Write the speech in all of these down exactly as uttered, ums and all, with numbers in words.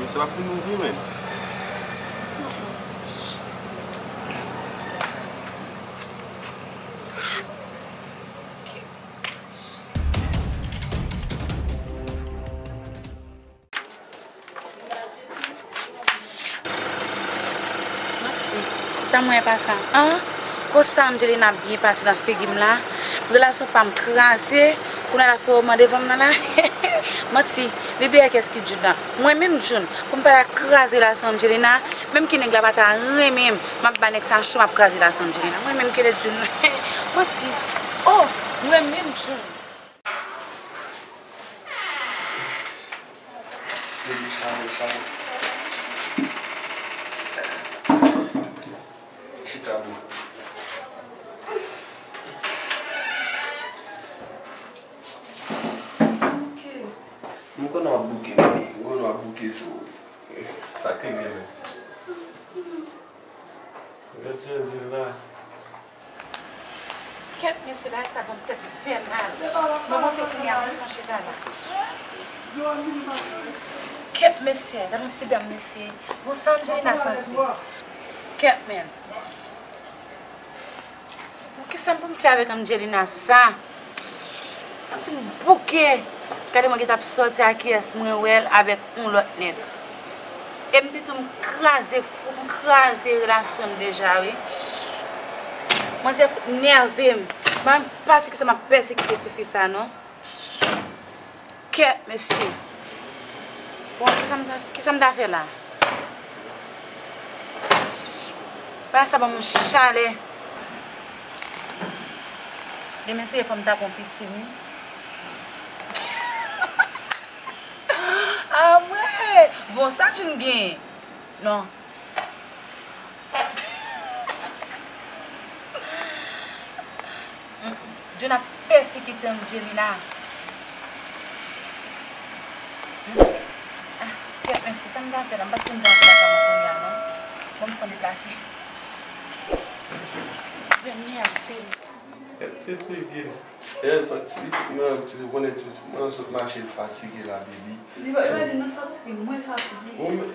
Sa p ap fin ouvri, menn. Manti. Sa m wè pa sa. An? Konsa Angelina ap byen pase nan figi m la. Relasyon pa m kraze. Kounye a l ap fè woman devan m nan la. Manti. Li byen kès ki June la. Mwen menm June. Pou m pa ta kraze relasyon Angelina. Menm ke nèg la pa ta renmen m. M ap ba nèg sa cho, m ap kraze relasyon Angelina. Mwen menm ki rele June la. Manti. Oh! Mwen menm June. Vin chale, chale. Chita bò. M konnen w ap bouke, bebe. M konnen w ap bouke sou sa k te gen menm. Gad jan l di l la. Kèt mesye, bagay sa ban m tèt fè mal. Mwen monte kounye a, mwen pran chita la. Kèt mesye, gad yon ti dam mesye. Bon, sa Angelina santi. Kèt, men. Bon, kisa m pou m fè avèk Angelina sa? Santi m bouke. Gade mwen gentan ap sòti ak kiyès mwen wè l avèk yon lòt nèg. E m pito m kraze fou, m kraze relasyon m deja wi. Manzè fout nève m. M pa si kisa m ap pèsekite tifi sa non. Kèt mesye. Bon, kisa m ta, kisa m ta fè la? Bagay sa ban m yon chalè. Demen se fò m tape yon pisin wi. Ah mwen! Bon, sa June gen? Non. June ap pèsekite Angelina. Ah, kèt mesye, sa m ta fè la? M pa si m ta fè la kòman kounye a non. Bon, m fon deplase. Zen ni ap fini. Kèt se figi. Dayè, fòk ti pitit mwen an, ti, ou konnen ti pitit mwen an sot mache, l fatige la, baby. Li pa, li pa di nou fatige, mwen fatige. Ou men,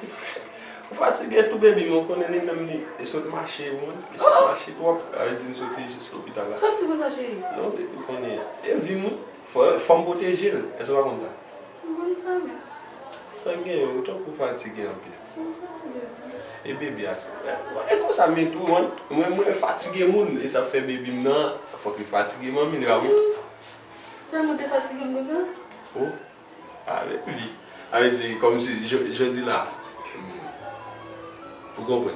ou fatige tou, baby, men ou konnen li menm, li, li sot mache, wi, li sot mache twòp. Sa vle di, nou soti jis lopital la. Sa w ap di konsa, cheri? Non, baby, ou konnen, e vi m, wi. Fò, fò m pwoteje l. Èske w pa konn sa? M konn sa, men. Sa gen, ou tankou fatige anpil. M fatige, wi. E bebe a, se, e konsa m ye tou, man. Mwen, mwen fatige moun, e sa fè bebe m nan, fòk li fatige manmi l, wi. Tèlman te fatige m konsa? Oh. Ah, men li. Sa vle di, kòmsi, jò-, jodi la, hmm, ou konprann?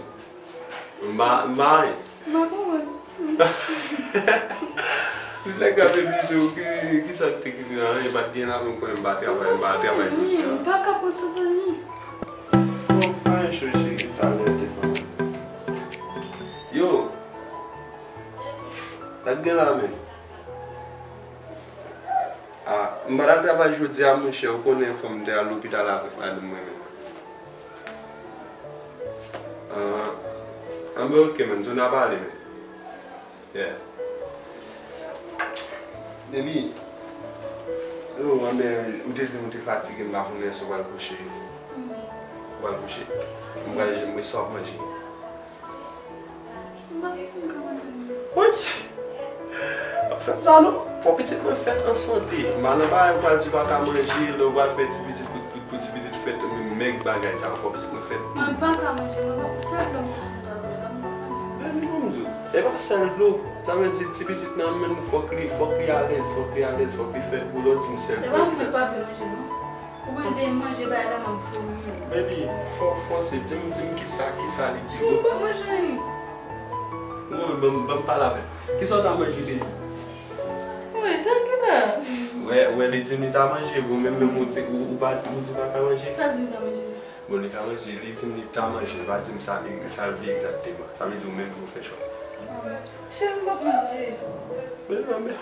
M pa, m pa anyen. M pa konprann. Tout nèg ap epize w, ki, ki sa k te gen la, anyen pa t gen la, men m konnen m pa travay, m pa travay jodi a. M pa ka pran sou pa ni. Bon, pa anyen cho, cheri, talè te fè. Yo! Sa k gen la, menm? Ah, m pa t al travay jodi a, monchè, ou konnen fò m te al lopital avèk madanm mwen menm. Ah, anben, ok, man, nou a pale, man. Yeah. Baby, oh, anben, ou te di m ou te fatige, m pa konnen si w pral kouche. Ou pral kouche. M pral, mwen, sa w ap manje? M pa santi m ka manje non. Woy! Pa fè m sa non. Fò pitit mwen fèt an sante. M pa nan bagay ou pral di ou pa ka manje, lè ou pral fè ti pitit pou, pou, pou ti pitit fèt, mèg bagay sa, fò pitit mwen fèt tou. Mwen pa ka manje non, sèl dlo m santi m ta bwè la, m pa manje. Baby, ban m di w, e pa sèl dlo. Sa vle di ti pitit nan men nou fòk li, fòk li alèz, fòk li alèz, fòk li fèt pou lè w di m sèl dlo. E pa mwen pa vle manje non. Ou mande m manje bagay la, m ap vomi. Baby, fò, fòse, di m, di m kisa, kisa li di. Ou pa manje anyen. Bon, ban m, ban m pale avè l. Kisa w ta manje, baby? Wi, sa l gen la. Wè, wè, li di m li ta manje, bon, menm, menm ou di, ou, ou pa di, ou di pa ta manje. Sa l di m ta manje? Bon, li ka manje, li di m li ta manje, li pa di m sa, sa l vle egzakteman. Sa vle di ou menm pou w fè chwa. Cheri, m p ap manje. Men, men, men.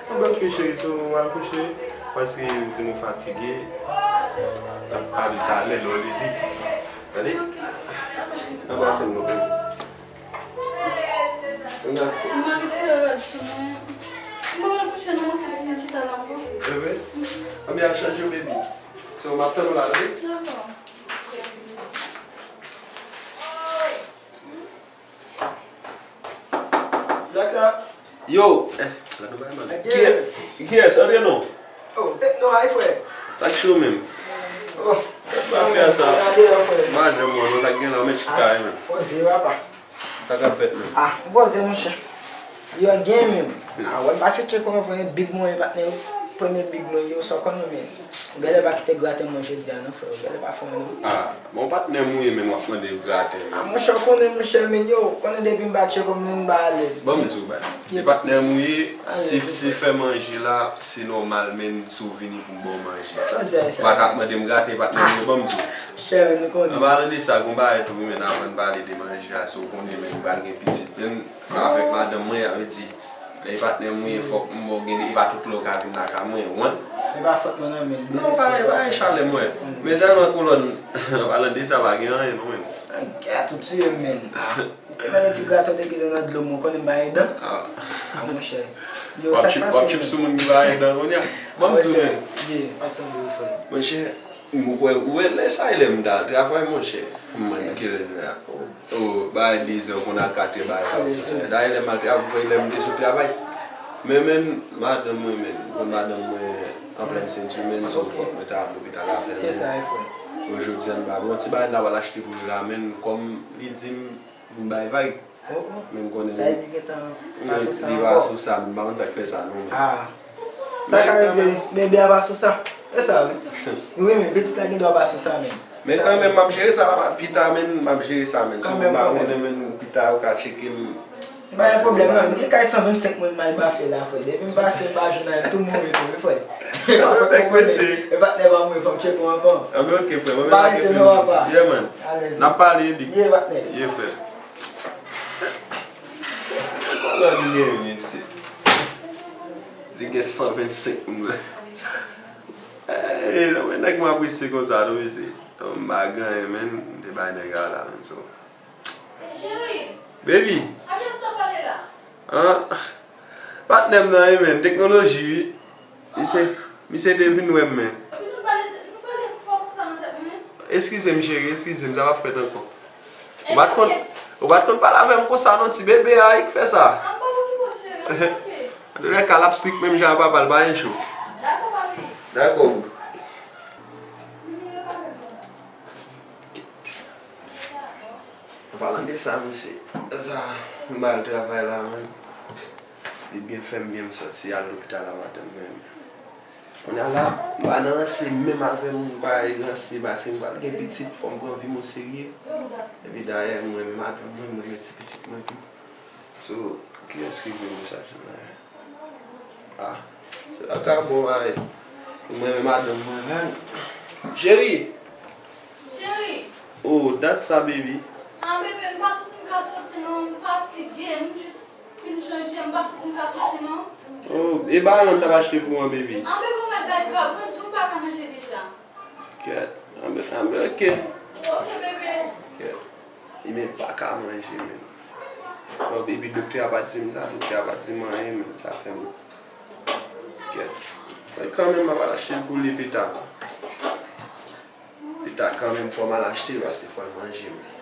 Anben, ok, cheri, tou, m al kouche. Paske m di nou fatige. N ap pale talè, lè w leve. Tande? Ok. Anbrase m, non, baby. M al retire rad sou mwen. M pa pral kouche, non, mwen fouti vin chita la ankò. E vre? Anben, al chanje, baby. So, m ap tann ou la, tande? Dakò. Yo, eh, gad yon bagay, man. Kiyès, kiyès? Antre non. Oh, Tekno, ay, frè. Sa k cho menm? Oh, mafya sa. Gade yo, frè. M pa janm wè non, sa k gen la, w met chita, wi, menm. Poze, papa. Sa k ap fèt menm? Ah, m poze, monchè. Yo, gen menm. Ah, wè, m pase tcheke yon vrè big mwen, patnè. Premye big mwen, yo, sa w konnen, men. Ou genlè pa kite graten mwen jodi a, non, frè. Ou genlè pa fè non. Ah, bon, patnè m ou ye, men w ap mande graten, men. Ah, monchè, w konnen, monchè, men, yo, w konnen depi m pa tcheke w, men, m pa alèz. Bon, m di w, baz. E patnè m ou ye, si, si fè manje la, se nòmal, men, si w vini pou m ba w manje. Sa w di a sa? Ou pa ka ap mande m graten, patnè m ou ye, bon, m di w. Chè, men, nou konnen. An palan de sa, gon bagay tou, wi, men, avan n pale de manje a, si w konnen, men, m pral gen pitit, men, avèk madanm mwen, sa vle di, lè e patnè m, wi, fòk m ba w gen, e pa tout lè w ka vin lakay mwen, wi. E pa fòt mwen non, men. Non, pa, e pa chalè mwen. Men sèlman kolòn, an palan de sa, pa gen anyen non, men. Gad, ou tiye m, men. E pa gen ti graten w te kite nan dlo m, ou konnen m pa gen dan. Ah. Ah, monchè. Yo, sa k pase, w ap chip sou moun ki pa gen dan kounye a. Ban m di w, men. Ye, w ap tande wi, frè. Monchè, m kwè, ou wè lè sa e lè m ta al travay, monchè. M manke lè la. Oh, bay dezè, ou konn al katrè, bay sa, ou konn sa. Dayè lè m al travay, lè m te sot travay. Men, men, madanm mwen, men, ou konn madanm mwen an plèn senti, men, so fòk mwen ta al lopital avè l, men. Se sa, wi, frè. Yo, jodi a, m pa bon, ti bagay n ta pral achte pou li la, men, kòm li di m, m bay vag. Oh, oh. Men m konnen. Sa vle di gentan pa sou sa ankò. Li pa sou sa, m pa konn sa k fè sa, non, men. Ah. Sa ka rive, bebe a pa sou sa. E sa, wi. Wi, men pitit la gen dwa pa sou sa, men. Men kanmenm, m ap jere sa, papa, pita, men, m ap jere sa, men. Si m pa konnen, men, pita, ou ka tcheke m. Pa gen pwoblèm, non. M gen kay san vennsenk moun m al bafle la, frè. Depi m pase, m pa jwenn anyen, m tou mouri tou, wi, frè. Fòk ou konnen. E patnè pa mouri, fò m tcheke w ankò. Anben, oke, frè. Mwen menm, pa rete non, papa. Yeah, man. Alèz. N ap pale, epi. Yeah, patnè. Yeah, frè. Kòman li gen, mesye? Li gen san vennsenk moun. Ey, non, men nèg m apresye konsa, non, mesye. M pa gen anyen, men, m te bay nèg a la, men, so. Cheri! Baby! A kiyès w ap pale la? Ah, patnè m nan, wi, men, teknoloji, wi. Misye, misye te vin wè m, men. Epi nou pale, nou pale fò konsa nan tèt mwen. Eskize m, cheri, eskize m, sa p ap fèt ankò. Ou pa t konn, ou pa t konn pale avè m konsa non, ti bebe a, ki fè sa? A, m pa okipe w, cheri, m okipe. Antoulèka, l ap strik menm jan a papa l, pa gen cho. Dakò, papi. Dakò, boo. An palan de sa, mesye, sa, m ba l travay la, man. Li byen fè m byen, m sòti al lopital a madanm mwen. Kounye a la, m pa nan ranse menm avè moun parèy ranse, paske m pral gen pitit, fò m pran vi m o serye. Epi dayè, m renmen madanm mwen, m renmen ti pitit mwen tou. So, kiyès ki voye mesaj la? Ah, se pa ka bon bagay. M renmen madanm mwen menm. Cheri! Cheri! Oh, dat sa, baby. Ah, bebe, m pa santi m ka soti non, m fatige, m jis fin chanje, m pa santi m ka soti non. Oh, e bagay la m t ap achte pou ou an, baby. Ah, bebe, ou mèt bay vag, mwen di w m pa ka manje deja. Kèt. Anben, anben, oke. Oke, bebe. Kèt. Li menm pa ka manje, menm. Bon, epi doktè a pa t di m sa, doktè a pa t di m anyen, menm. Sa fè m kèt. Men kanmenm, m ap al achte l pou li pita. Pita kanmenm, fò m al achte l, paske fò l manje, menm.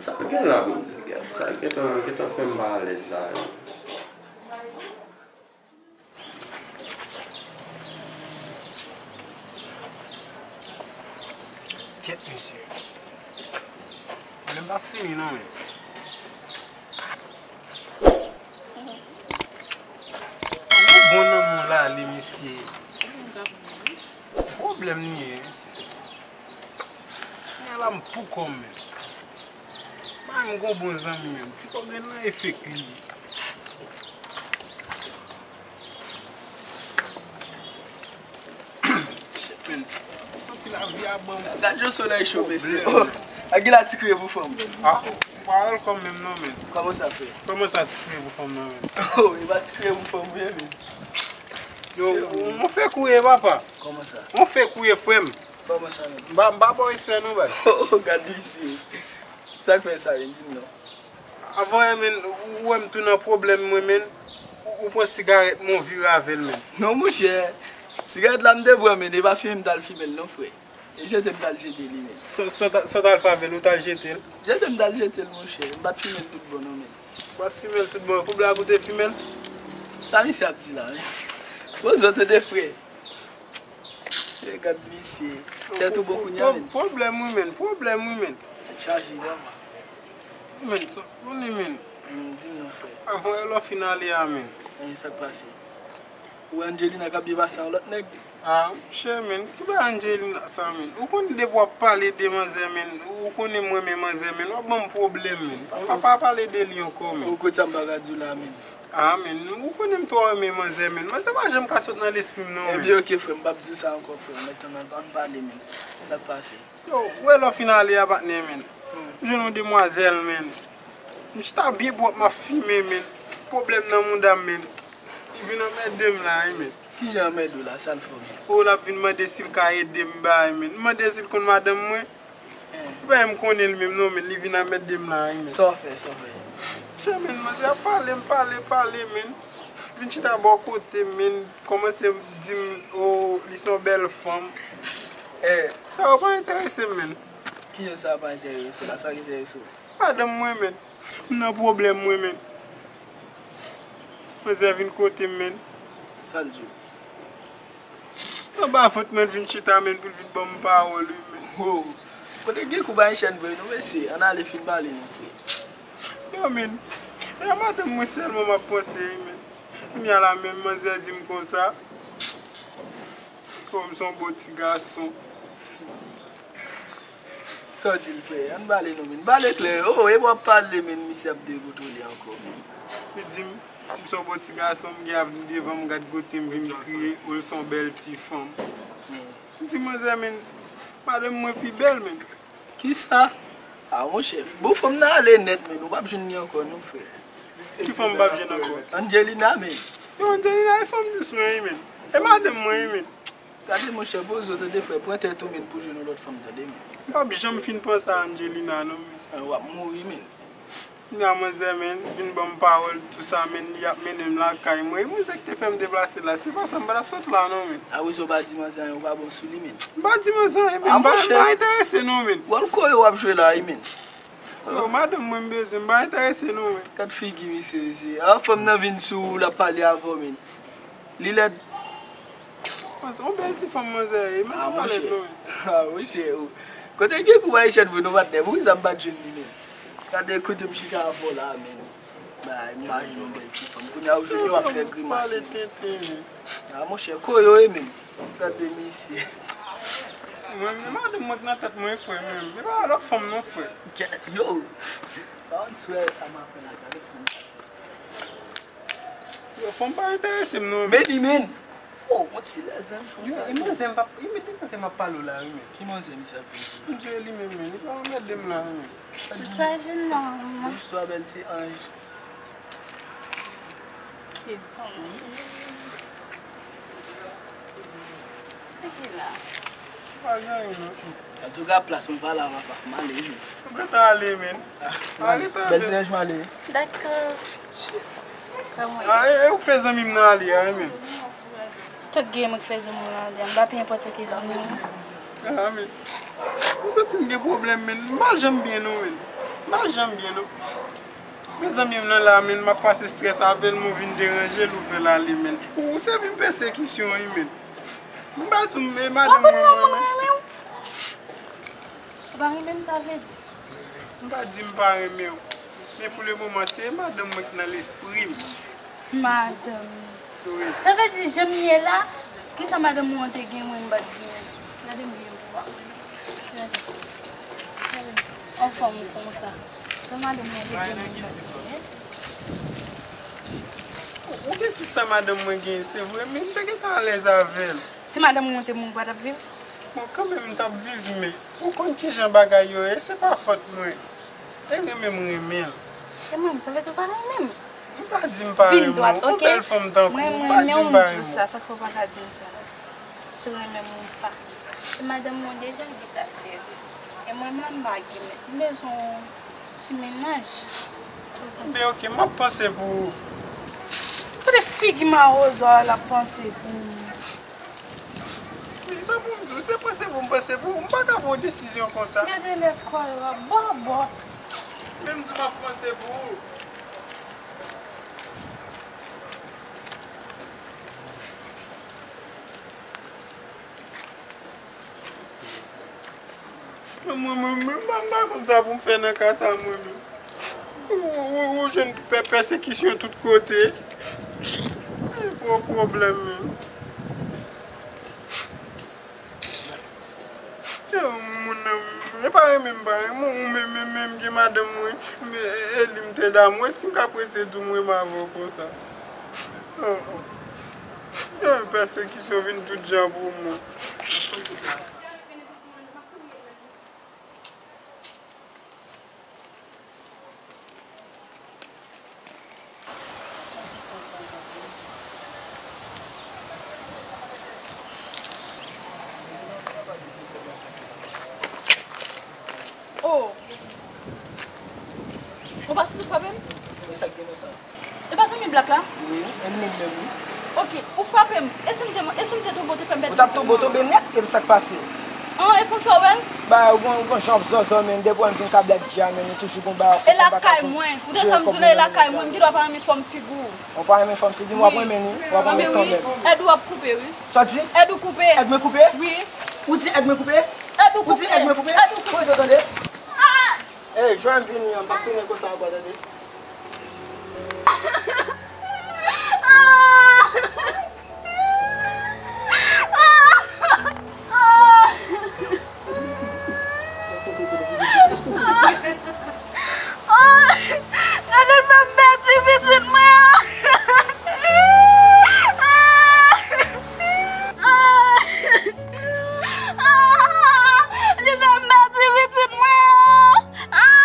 Sa l gen la, Bondye, gad. Sa l gentan, gentan fè m pa alèz la, wi. Kèt, mesye. Pwoblèm pa fini, non, men. Ou bon nan moun la, li, mesye. Pwoblèm li ye, mesye. Kounye a la m pou kò m menm. M pa menm gon bon zanmi menm. Ti pògrenn nan e fake li ye. Shit, man. Sa pou santi lavi a ban m. Gad jan solèy cho, mesye. Oh, a gen la ti kriye pou fanm. Ah, ou pa welcome menm non, men. Kòman sa fè? Kòman sa ti kriye pou fanm nan, men? Oh, e pa ti kriye pou fanm, wi, men. Yo, on fake ou ye, papa. Kòman sa? On fake ou ye, frè m. Kòman sa menm? M pa, m pa ba w respè non, baz. Oh, gad misye. Sa k fè sa, vin di m non. Avan yè, men, ou wè m tou nan pwoblèm, mwen, men. Ou, ou pran sigarèt, men w vire avè l, men. Non, monchè. Sigarèt la, m te pran, men, e pa fimen m t al fimen l, non, frè. Jete m t al jete li menm. Sa w t al fè avè l, ou t al jete l? Jete m t al jete l, monchè. M pa t fimen l tout bon, non, menm. Ou pa t fimen l tout bon. Pou blag ou te fimen l? Sa misye ap di la, menm? Poze w tande, frè. Se gad misye. Tèt ou bon kounye a, menm. Pwoblèm, wi, menm. Pwoblèm, wi, menm. Tèt chaje, vrèman. Menm, sa w konnen, menm. Hmm, di m non, frè. Avan lè w fin ale a, menm. Eh, sa k pase? Ou wè Angelina k ap byen pase a yon lòt nèg? Ah, monchè, menm, ki bagay Angelina sa, menm? Ou konnen depi w ap pale de manzè, menm, ou konnen m renmen manzè, menm, w ap ban m pwoblèm, menm. Pa, pa, pa pale de li ankò, menm. Ou kote sa m pa ka di w la, menm. Ah, menm, ou konnen m twò renmen manzè, menm. Manzè pa janm ka sot nan lespri m, non, menm. Ebyen, oke, frè, m p ap di w sa ankò, frè. Mentnan, ann pale, menm. Sa k pase? Yo, ou wè lè w fin ale a, patnè, menm. M jwenn yon demwazèl, menm. M chita byen pwòp, m ap fimen, menm. Pwoblèm nan mouda m, menm. Li vin anmède m la, wi, menm. Kijan anmède w la? Sa l fè w, menm? O, l ap vin mande si l ka ede m bagay, menm. M mande si l konn madanm mwen. Eh. Li pa menm konnen li menm, non, menm. Li vin anmède m la, wi, menm. Sa w fè, sa w fè? Chè, menm, manzè ap pale, m pale, pale, menm. Vin chita bò kote m, menm. Kòmanse di m, o, li se yon bèl fanm. Eh. Sa yo pa enterese m, menm. Kijan sa pa enterese w la? Sa k enterese w? Madanm mwen, menm. M nan pwoblèm, mwen, menm. Manzè vin kote m, menm. Sa l di w? Anba vant mwen, l vin chita, menm, pou l vin ban m pawòl, wi, menm. Oh. Kote gen kou bay chèn vre, non, mesye? Ann ale fin pale, non, frè. Yo, menm. E a madanm mwen sèlman m ap panse, wi, menm. Kounye a la, menm, manzè di m konsa. Oh, m se yon bon ti gason. Sa w di l, frè? Ann pale non, menm. Pale klè. Oh, e w ap pale, menm, misye ap dekontwole ankò, menm. Li di m, m se yon bon ti gason, m gen a vin devan m, gad kote m vin kriye, ou l se yon bèl ti fanm. M di manzè, menm, madanm mwen pi bèl, menm. Kisa? Ah, monchè, bon, fanm nan ale nèt, menm, ou p ap jwenn li ankò, non, frè. Ki fanm m p ap jwenn ankò? Angelina, menm. Yo, Angelina, e fanm dous mwen, wi, menm. E madanm mwen, wi, menm. Gade, monchè, poze w, tande, frè. Pran tèt ou, menm, pou jwenn yon lòt fanm, tande, menm. M p ap janm fin panse a Angelina, non, menm. Ah, w ap mouri, menm. Kounye a, manzè, menm, vin ban m pawòl, tou sa, menm, li ap mennen m lakay mwen. E manzè ki te fè m deplase la, se pa sa, m pa t ap sot la, non, menm. Apre sa, w pa di manzè anyen, ou pa bon sou li, menm. M pa di manzè anyen, menm. Ah, m pa, m pa enterese, non, menm. Wòl koyo w ap jwe la, wi, menm. Yo, madanm mwen, m bezwen, m pa enterese, non, menm. Gad figi misye, mesye. Ah, fanm nan vin sou ou, l ap pale avè w, menm. Li lèd. Manzè, yon bèl ti fanm, manzè, e, men... Ah, monchè. Ah, monchè, oh. Kote gen kou bay chèn vre, non, patnè? Poukisa m pa t jwenn li menm? Gade, kote m chita avè w la, menm. Bay, m pa jwenn yon bèl ti fanm. Kounye a, ou jwenn yo ap fè grimas, menm. Ah, monchè, koyo e menm. Gade misye. Mwen, men madanm mwen k nan tèt mwen, frè, menm. E pa lòt fanm, non, frè. Yo, pa konn swè sa m ap fè la, gade fanm. Yo, fanm pa enterese m non, men. Men li, men. Oh, yon ti lèzanj konsa. Yo, e manzè m p ap, e men de manzè m ap pale w la, wi, men. Ki manzè misye ap pale? Bondye li menm, men. Li pa anmède m la, wi, men. Bonswa, jenòm. Bonswa, bèl ti anj. Ki zanmi. Se ki la? Pa gen anyen, non. Antouka, plas mwen pa la, papa. M ale, wi. Ou gentan ale, men. Ah, m ale. Bèl ti anj, m ale. Dakò. Ah, e, e ou k fè zanmi m nan ale a, wi, men. Tout gen mwen k fè zanmi m nan ale a. M pa pi enpòtan ke zanmi m. Ah, men. M santi m gen pwoblèm, men. M pa janm byen, non, men. M pa janm byen, non. Men zanmi m nan la, men, m ap pase estrès avè l, men w vin deranje l, ou fè l ale, men. Ou sèvi m pèsekisyon, wi, men. M pa di w, men madanm mwen, mwen, men. Ou pa renmen m, sa vle di? M pa di m pa renmen w. Men pou le moman, se madanm mwen ki nan lespri m. Madanm. Wi. Sa vle di, jan m ye la, kisa madanm mwen te gen, mwen m pa t gen? Gade m byen pou w. Gade. Gade. Anfòm konsa. Jan madanm mwen te gen, mwen m pa t gen. Ou gen tout sa madanm mwen gen, se vre, men m te gentan alèz avè l. Si madanm mwen te mouri, ou pa t ap viv? Bon, kanmenm, m t ap viv, men ou konn kijan bagay yo ye, se pa fòt mwen. E renmen m renmen l. E mwen, sa vle di ou pa renmen m? M pa di m pa renmen w. Yon bèl fanm tankou w, m pa di m pa renmen w. Sa, sa k fè w pa ka di m sa? Si w renmen m ou pa. Se madanm mwen deja ki ta fè. E mwen menm, m pa gen mèt. M bezwen yon ti mennaj. Enben, oke, m ap panse pou ou. Kote figi mawozo a, l ap panse pou ou? Men sa M di w, se panse pou m panse pou ou, m pa ka pran yon desizyon konsa. Gade lekòl la, bòbòt. Men m di w m ap panse pou ou. Mwen, mwen, mwen, mwen, m pa, m pa konn sa pou m fè nan ka sa, mwen menm. Ou, ou, ou jwenn pè-, pèsekisyon tout kote. Gwo pwoblèm, menm. Yo, moun nan, mwen pa renmen m pa renmen ou, menm, menm, menm gen madanm mwen, men, e, e li m te damou, èske m ka prese di w m renmen avè w konsa? Oh, oh. Yo, pèsekisyon vin tout jan pou mwen. Oh. Ou pa sou frape m? E sa k gen nan sa? E pa zanmi Blak la? Wi, e li menm menm, wi. Ok, ou frape m. E si m te, e si m te tonbe, ou te fè m pèdi pitit mwen? Ou t ap tonbe, ou tonbe nèt, epi sa k pase? An, e konsa w wè l? Ba, ou gon, ou gon jan w ap zòzò, men depi w wè m vin ka Blak di a, men ou toujou gon bagay w ap fè, m pa ka jwenn. E lakay mwen. Ou tande sa m di w la, e lakay mwen, m gen dwa pa renmen fòm figi w. Ou pa renmen fòm figi m, w ap renmen li, w ap renmen kanmenm. Èd ou ap koupe, wi. Sa w di? Èd ou koupe. Èd mwen koupe? Wi. Ou di èd mwen koupe? Èd ou koupe. Ou di èd mwen koupe? Èd ou koupe. Kote w tande? Ah! Ey, jwenn vini an, m p ap tounen konsa ankò, tande? Gade l fè m pèdi pitit mwen an. Li fè m pèdi pitit mwen an.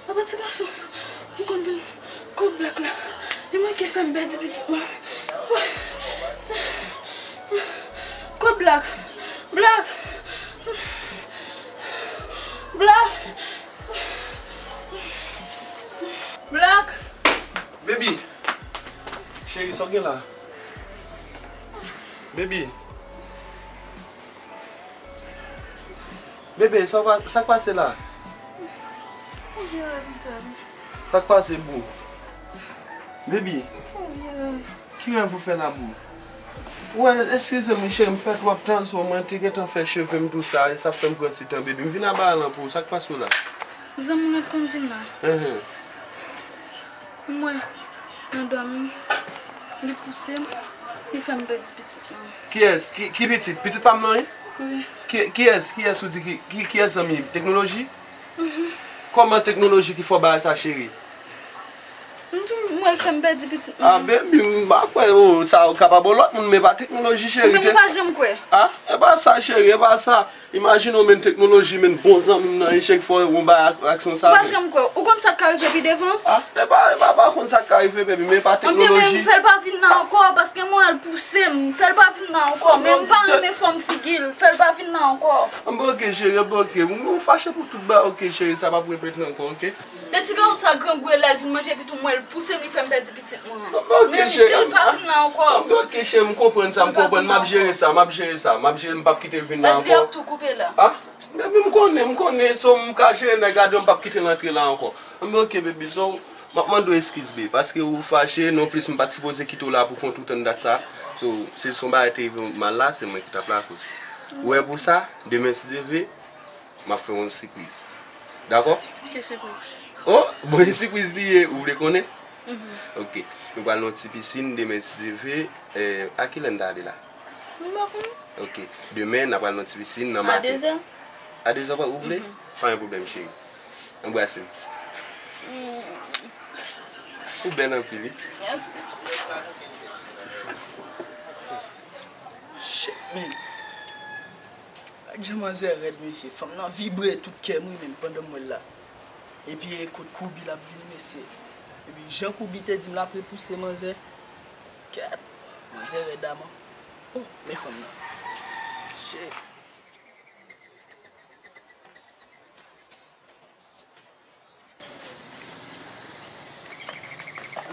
Papa ti gason, m konn vin kot Blak la. Li manke fè m pèdi pitit mwen. Kot Blak? Blak! Blak! Blak! Baby! Cheri, sa w gen la? Baby! Bebe, sa w pa, sa k pase la? Yon vye rèv m fè, wi. Sa k pase, boo? Baby. M fè yon vye rèv. Ki rèv ou fè la, boo? Ou wè, eskize m, wi, cheri, m fè twòp tan, so mwen te gentan fè cheve m tou sa, e sa fè m pran ti tan, baby. M vin aba a lan pou ou, sa k pase w la? Zanmi w mèt konn vin la. Enhen. M wè nan dòmi, li pouse m, li fè m pèdi pitit mwen. Kiyès? Ki, ki pitit? Pitit pa m nan, wi? Wi. Ki, kiyès? Kiyès ou di ki, ki, kiyès zanmi? Teknoloji? Mhm. Kòman teknoloji ki fè w bagay sa, cheri? M di w, m wè l fè m pèdi pitit mwen. Ah, baby, m pa kwè, oh, sa ou kapab yon lòt moun, men pa teknoloji, cheri. Ou menm ou pa janm kwè. Ah, e pa sa, cheri, e pa sa. Imajine w, men teknoloji, men bon zanmi m nan, li chèk fè yon bagay ak, ak son sa. Ou pa janm kwè. Ou konn sa k ka rive pi devan? Ah, e pa, e pa, pa konn sa k ka rive, baby, men pa teknoloji. Anben, men fè l pa vin la ankò, paske m wè l pouse m. Fè l pa vin la ankò. Men m pa renmen fòm figi l. Fè l pa vin la ankò. Anben, ok, cheri, anben, ok. Ou, ou fache pou tout bagay, ok, cheri, sa p ap repete ankò, ok? Lè ti gason sa grangou e lè l vin manje pitit mwen, l pouse m, li fè m pèdi pitit mwen. Anben, ok, cheri. Men di l pa vin la ankò. Anben, ok, cheri, m konprann sa, m konprann. M ap jere sa, m ap jere sa, m ap jere, m p ap kite l vin la ankò. Li ap tou koupe la. Ah, men, men m konnen, m konnen, so m ka jere nèg la, m p ap kite l antre la ankò. Anben, ok, baby, so, m ap mande w eskiz, baby, paske ou fache, non plis m pa t sipoze kite w la pou kont ou tann dat sa. So, se son bagay te rive mal la, se mwen ki t ap lakoz. Ou wè pou sa, demen si Dye vle, m ap fè w yon sipriz. Dakò? Ki sipriz? Oh, bon, yon sipriz li ye, ou vle konnen? Mhm. Ok. Nou pral nan yon ti pisin, demen si Dye vle, eh, a kilè n ta ale la? M pa konnen. Ok. Demen, n a pral nan yon ti pisin, nan maten. A dezè? A dezè, ou vle? Mhm. Pa gen pwoblèm, cheri. Anbrase m. Mm. Ou bèl anpil, wi. Mèsi. Shit, man. Ak jan manzè rèd, mesye. Fanm nan vibre tout kè m, wi, menm pandan m wè l la. Epi, e kot Koubi l ap vini, mesye. Epi jan Koubi te di m l ap repouse manzè. Kèt! Manzè rèd aman. Oh, men fanm nan. Shit.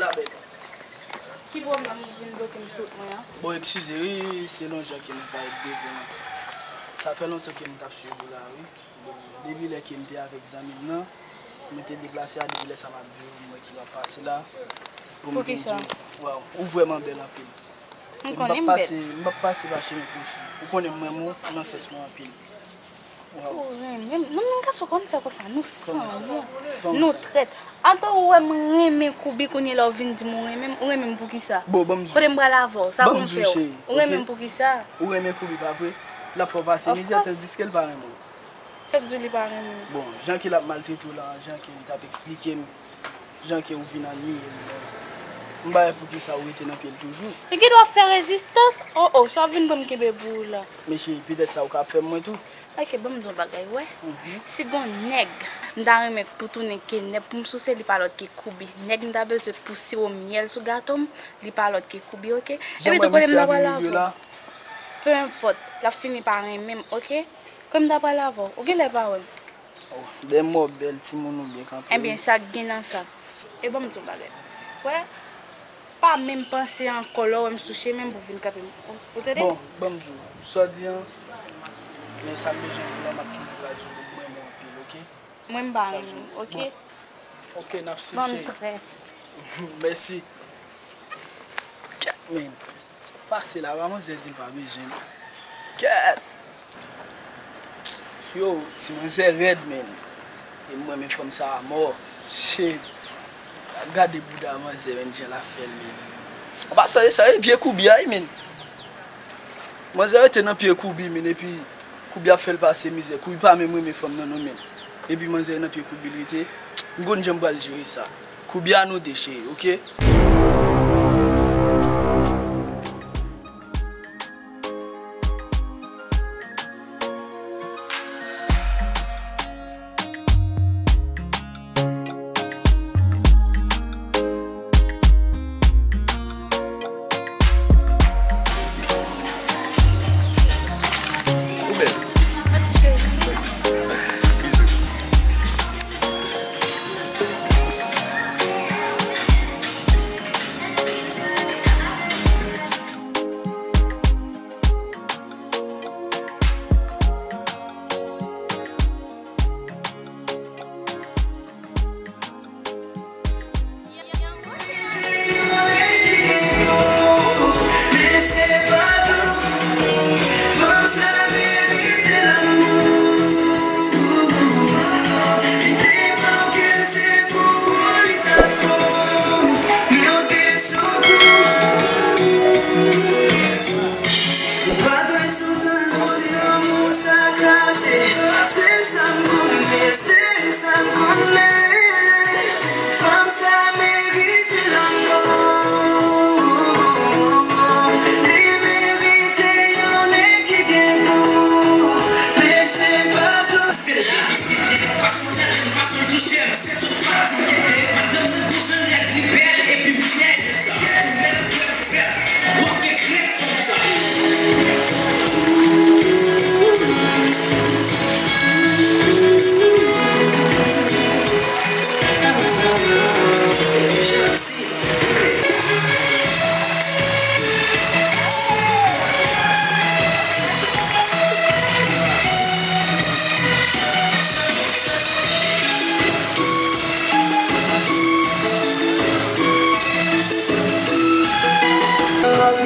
La bèl. Ki pwoblèm ou vin bloke m sou wout mwen an? Bon, eskize wi, se lonjan ke m pa ret devan. Sa fè lontan ke m t ap swiv ou la wi. Bon, depi lè ke m te avèk zanmi m nan, mwen te deplase a, depi lè sa m ap viv, m wè ki w ap pase la. Pou m vin di w, waw, ou vrèman bèl anpil. M konnen m bèl. M p ap pase, m p ap pase pa chemen Koubi. Ou konnen m renmen w, nan sans mwen anpil. Waw. Ou renmen m? Non, non, gason, pa konn fè konsa. Nou sanwont. Nou trèt. Atò, ou wè m renmen Koubi, kounye la ou vin di m ou renmen m, ou renmen m pou kisa? Bon, ban m di w. Kote m pral avè w? Sa pou m fè w? Ou renmen m pou kisa? Ou renmen Koubi, pa vre? L ap fè w pase mizè, tandiske l pa renmen w. Sa k di w li pa renmen m? Bon, jan ke l ap maltrete w la, jan ke li t ap eksplike m, jan ke w vin anniye l, m pa wè poukisa w rete nan pye l toujou. Li gen dwa fè rezistans. Oh, oh, sa w vin ban m kenbe pou ou la. Men cheri, petèt sa ou ka ap fè mwen tou. Ok, ban m di w yon bagay, wè. Si gon nèg m ta renmen pou tounen kenèp pou m souse, li pa lòt ke Koubi. Nèg m ta bezwen pou siwo myèl sou gato m, li pa lòt ke Koubi, ok? Epi tou kote m ta pral avè w? Peu importe, l ap fini pa renmen m, ok? Kòm m ta pale avè w, ou genlè pa wè m. Oh, dèyè m wè w bèl timoun ou byen kanpe. Ebyen, sa k gen nan sa? E ban m di w bagay. Wè, pa menm panse ankò lè w wè m sou chemen m pou vin kanpe m. Ou, ou tande? Bon, ban m di w, sa w di an, men sa m bezwen di w la, m ap toujou ka di w, m renmen w anpil, ok? Mwen m pa renmen w, ok? Bon. Ok, n ap swiv, cheri. Ban m trèt. Mèsi. Kèt, men. Sa k pase la, pa manzè di l pa bezwen m. Kèt! Yo, ti manzè rèd, men. E m renmen fanm sa a mò. Shit. Gade bouda manzè, men, jan l ap fè l, men. An pasan, e sa, e vye Koubi a, wi, men. Manzè rete nan pye Koubi, men, epi Koubi ap fè l pase mizè. Koubi pa menm renmen fanm nan, non, men. Epi manzè nan pye Koubi l rete. M konn jan m pral jere sa. Koubi a nou de, cheri, ok? Ou bèl. Mèsi, cheri. Bizou. Ou pa dwe sou zanno, lanmou sa kraze. Sèl sa m konnen, sèl sa m konnen. Fanm sa merite lanmò. Li merite yon nèg ki gen gou. Men se pa tout. Se lavi ki vle, fason l gade m, fason l touche m, se tout pati m kite. Madanm mwen gon jan rèd, li bèl epi m fyè de sa. Ou mèt kè m fè.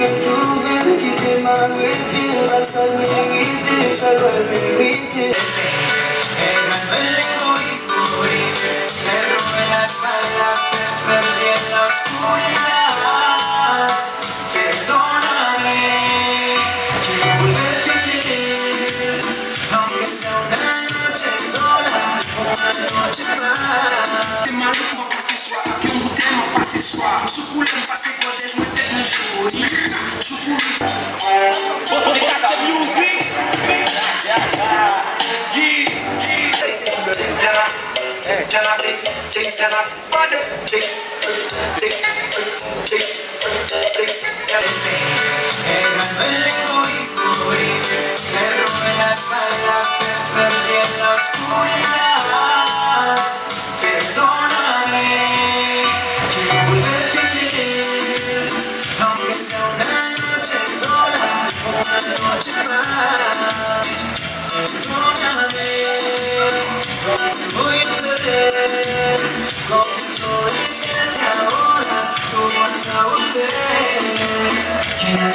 Retwouve l, kite m arete l, ba l sa l merite, fè l wè l merite. Emmanuel Legoris, wi, Pedro de la Salle, Pedro de la Oscuridad, perdóname, que vuelve a pedir, aunque sea una noche sola, una noche más. Se malouk mwen pase swa, ak yon boutèy mwen pase swa. M sou koulè m pase kòtèj mwen tèt nan jewoni. Jou pou Te ganó el egoísmo y le robé las alas, te perdí en la oscuridad. Perdóname, quiero volverte a ver, aunque sea una noche sola, una noche más. Perdóname, no te voy a perder. Confieso de que ahora tú vas a volver. Quiero